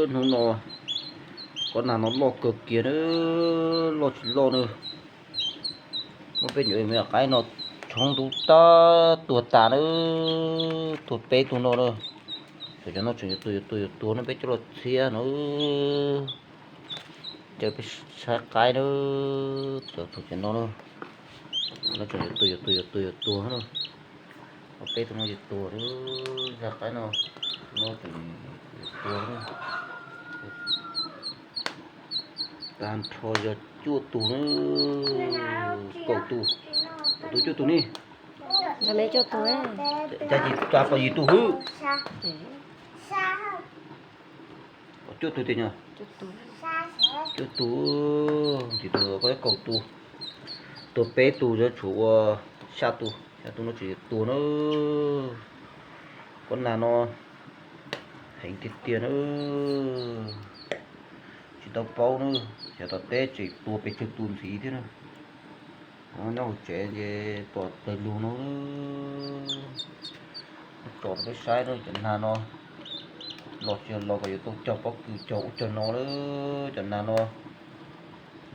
Hnub no kob nag no loj kawg kiag na, loj tsis loj na. Muab peb nyuam me qaib no tshoob ntub tag tuag tas na, tuag peb tug no na. Cov no tseem yuav tuag yuav tuag yuav tuag no, peb coj los txhiab no. Caw peb saib qaib na, cov no na, no tseem yuav tuag yuav tuag yuav tuag yuav tuag na. Peb tug no yuav tuag na, zaj qaib no, no tseem yuav tuag na. Tag nrho yog cuaj tug na, kaum tug, kaum tug cuaj tug ne. Cas tsis tau pom yim tug hwb. Cuaj tug tiag nyog. Cuaj tug, ntxiv tug koj kaum tug, tuag peb tug, tshuav ua xya tug, xya tug no tseem yuav tuag na. Kob nag no heev tiag tiag na, tsis tau paub na, xyov tom teb tseem tuag pes tsawg tus ntxiv thiab na. Nyob hauv tsev ces pom tawg lug no, tso rau peb saib na. Cov nag no los tsis los kom yuav tau cog pob kws cog ub cog no lawm. Cov nag no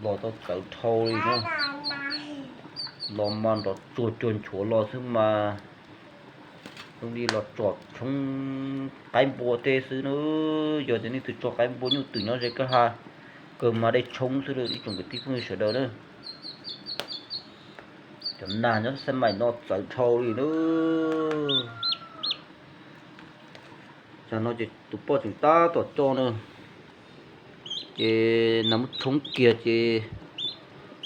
los tau txawv dhau li na, los mas nrov tsuag cuag nchuav los xwb mas. Zoo li los tsom tshoob qaib npua tej xwb na. Yog tias nej twg tso qaib npua nyuj twm nyob ze kwj ha, kawg mas dej tshoob xwb lawm ib tsoom kwv tij phooj ywg sawv daws na. Cov nag nyob xab maim no txawv dhau li na. Tsam no ces tus poj tseem tab tom coj na, ces nag muab tshoob kiag ces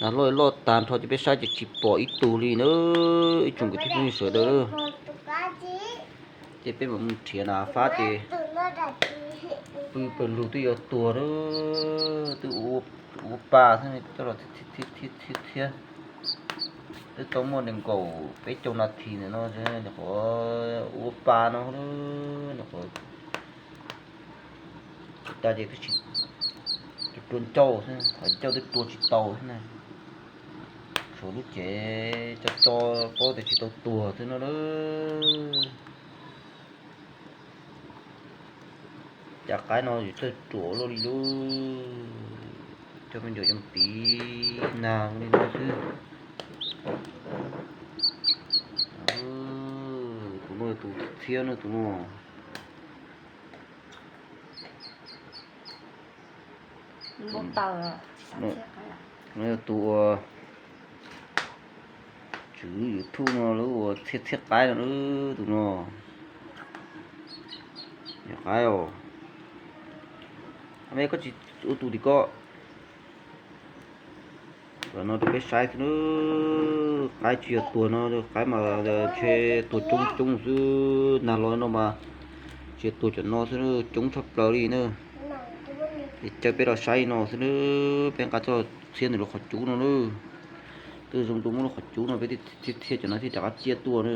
nag loj loj tag nrho ces peb saib ces tsis pom ib tug li na. Ib tsoom kwv tij phooj ywg sawv daws, ces peb mam mus nrhiav nag fab ces pw pawg lug twb yuav tuag na, twb ua pa thiab coj los txhiab txhiab. Twb tau muaj nees nkaum peb caug nas this ntawm no, nyuam qhuav ua pa no, nyuam qhuav tas ces twb tsis, rua ncauj xwb, qhov ncauj twb rua tsis tau xwb na. Tshuav lub cev co co paub tias tsis tau tuag xwb no na. Cov qaib no yus txawj ruam luaj li lub, coj me nyuam yoov tiv nag li no xwb. Tus no yog tus txhiab na, tus no. No yog tus uas tswv YouTube no lub uas txhiab txhiab qaib no, tus no. Yog qaib os. Me koj tsis ua tus tim ko. Tam no rau peb saib xwb na, qaib tsis yog tuag no, qaib mas ntshe tuag coob coob xwb, nag los no mas tsis yog tuag cov no xwb, coob tshaj plaws li na. Es caw peb los saib no xwb na, peb nqa txoj txhiab ntawm lub qhov cub no na. Twb zoo rau muab lub qhov cub no peb thiaj txhiab cov no thiaj rov qab ciaj tuaj na.